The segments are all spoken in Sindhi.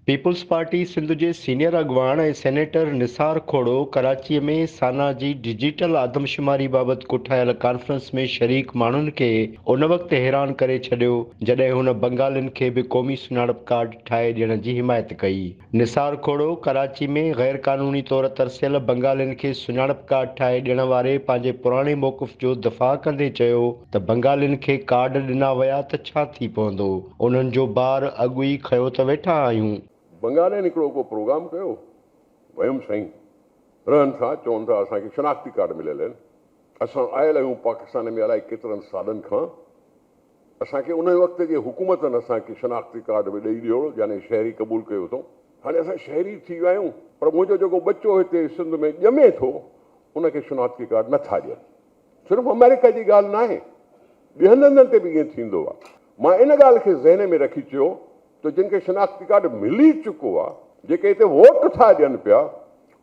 پيپلز پارٽي سنڌ جي سينيئر اڳواڻ ۽ سينيٽر نثار کوڙو ڪراچي ۾ سانا جي ڊجيٽل آدمشماري بابت ڪوٺايل ڪانفرنس ۾ شريڪ ماڻهن کي ان وقت حيران ڪري ڇڏيو جڏهن هن بنگالين کي به قومي سڃاڻپ ڪارڊ ٺاهي ڏيڻ جي حمايت ڪئي. نثار کوڙو ڪراچي ۾ غير قانوني طور ترسيل بنگالين کي سڃاڻپ ڪارڊ ٺاهي ڏيڻ واري پنهنجي پراڻي موقف جو دفاع ڪندي چيو ته بنگالين کي ڪارڊ ڏنا ويا ته ڇا ٿي پوندو، انهن جو بار اڳ ئي کنيو ته ويٺا آهيون. بنگالين هڪڙو ڪو پروگرام ڪيو، ويم سائين رهن ٿا، چون ٿا اسان کي شناختي ڪارڊ مليل آهن، اسان آيل آهيون پاڪستان ۾ الائي ڪيترن سالن کان، اسان کي انهي وقت جي حڪومتن اسان کي شناختي ڪارڊ به ڏئي ڏيوڙو يعني شهري قبول ڪيو اٿئون. هاڻي اسان شهري ٿي ويا آهيون پر منهنجو جيڪو ٻچو هتي سنڌ ۾ ڄمي ٿو ان کي شناختي ڪارڊ نه ٿا ڏين. صرف آمريڪا جي ڳالهه ناهي ٻين هنڌن تي به ائين ٿيندو آهي. مان ان ڳالهه کي ذهن ۾ رکي چيو ته جن کي شناختي ڪارڊ ملي چڪو آ، جيڪي هتي ووٽ ٿا ڏين پيا،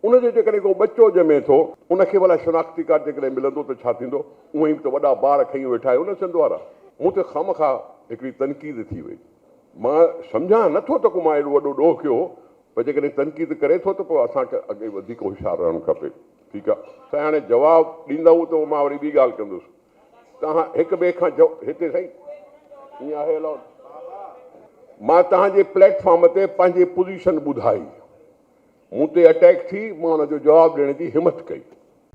ان جو جيڪڏهن ڪو ٻچو ڄمي ٿو، ان کي ڀلا شناختي ڪارڊ جيڪڏهن ملندو ته ڇا ٿيندو؟ اونئن به ته وڏا بار کنيون ويٺا آهيو نه سنڌ وارا. مون تي خامخواه هڪڙي تنقيد ٿي وئي. مان سمجهان نه ٿو ته ڪو مان ايڏو وڏو ڏوهه ڪيو هو، پر جيڪڏهن تنقيد ڪري ٿو ته پوء اسان کي اڳي وڌيڪ هوشيار رهڻ کپي. ٺيڪ آ سائين هاڻي جواب ڏيندؤ ته مان وري ٻي ڳالهه ڪندس. توهان هڪ ٻئي کان جو هتي سائين ائين آهي الاؤڊ مان توهان جي پليٽ فارم تي پنهنجي پوزيشن ٻڌائي مون تي اٽيڪ ٿي مان ان جو جواب ڏيڻ جي همٿ ڪئي.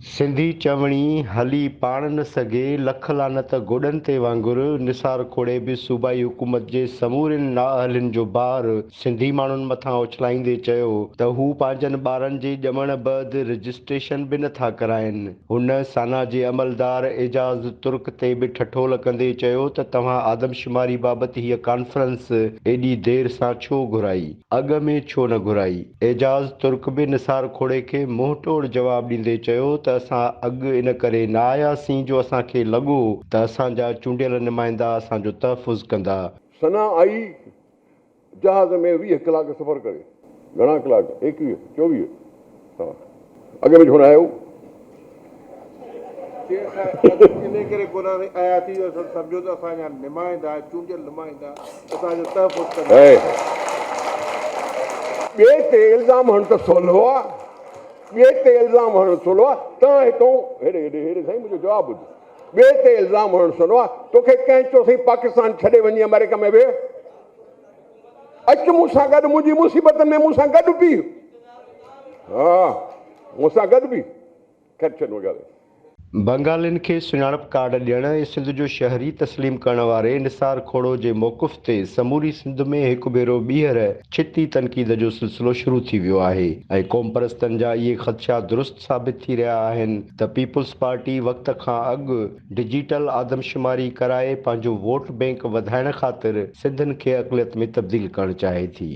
سنڌي چوڻي، هلي پاڻ نه سگهي، لک لعنت گوڏن تي وانگر نثار کوڙي به صوبائي حڪومت جي سمورين نااهلين جو بار سنڌي ماڻهن مٿان اڇلائيندي چيو ته هو پنهنجن ٻارن جي ڄمڻ بعد رجسٽريشن به نٿا ڪرائين. هن سانا جي عملدار اعجاز ترڪ تي به ٺٺول ڪندي چيو ته توهان آدمشماري بابت هيء ڪانفرنس ايڏي دير سان ڇو گهرائي؟ اڳ ۾ ڇو نه گهرائي؟ اعجاز ترڪ به نثار کوڙي کي منهن ٽوڙ جواب ڏيندي چيو ته اسان اڳ ان ڪري نه آياسين جو اسان کي لڳو ته اسان جا چونڊيل نمائندا اسان جو تحفظ ڪندا. ثنا آئي جهاز ۾ 20 ڪلاڪ سفر ڪري. گهڻا ڪلاڪ؟ 21، 24. ها اڳ ۾ ڇو نه آيو؟ چيف صاحب اڄ انهي ڪري ڪونه آياسين جو اسان سمجهيو ته اسان جا نمائندا، چونڊيل نمائندا اسان جو تحفظ ڪندا. ٻئي تي الزام هڻڻ ته سولو آ، ٻئي تي الزام هڻڻ سولو آ، توهان هتون هيڏي هيڏي هيڏي سائين منهنجو جواب ٻڌ. ٻئي تي الزام هڻڻ سولو آ، توکي ڪنهن چيو سائين پاڪستان ڇڏي وڃي آمريڪا ۾ ويهه. اچ مون سان گڏ منهنجي مصيبتن ۾ مون سان گڏ بيهه. ها مون سان گڏ بيهه. خير ڇڏ اها ڳالهه. بنگالين کي سڃاڻپ ڪارڊ ڏيڻ ۽ سنڌ جو شهري تسليم ڪرڻ واري نثار کوڙو جي موقف تي سموري سنڌ ۾ هڪ ڀيرو ٻيهر ڇتي تنقيد جو سلسلو شروع ٿي ويو آهي ۽ قومپرستن جا اهي خدشا درست ثابت ٿي رهيا آهن ته پيپلز پارٽي وقت کان اڳ ڊجيٽل آدمشماري ڪرائي پنهنجو ووٽ بينڪ وڌائڻ خاطر سنڌين کي اقليت ۾ تبديل ڪرڻ چاهي ٿي.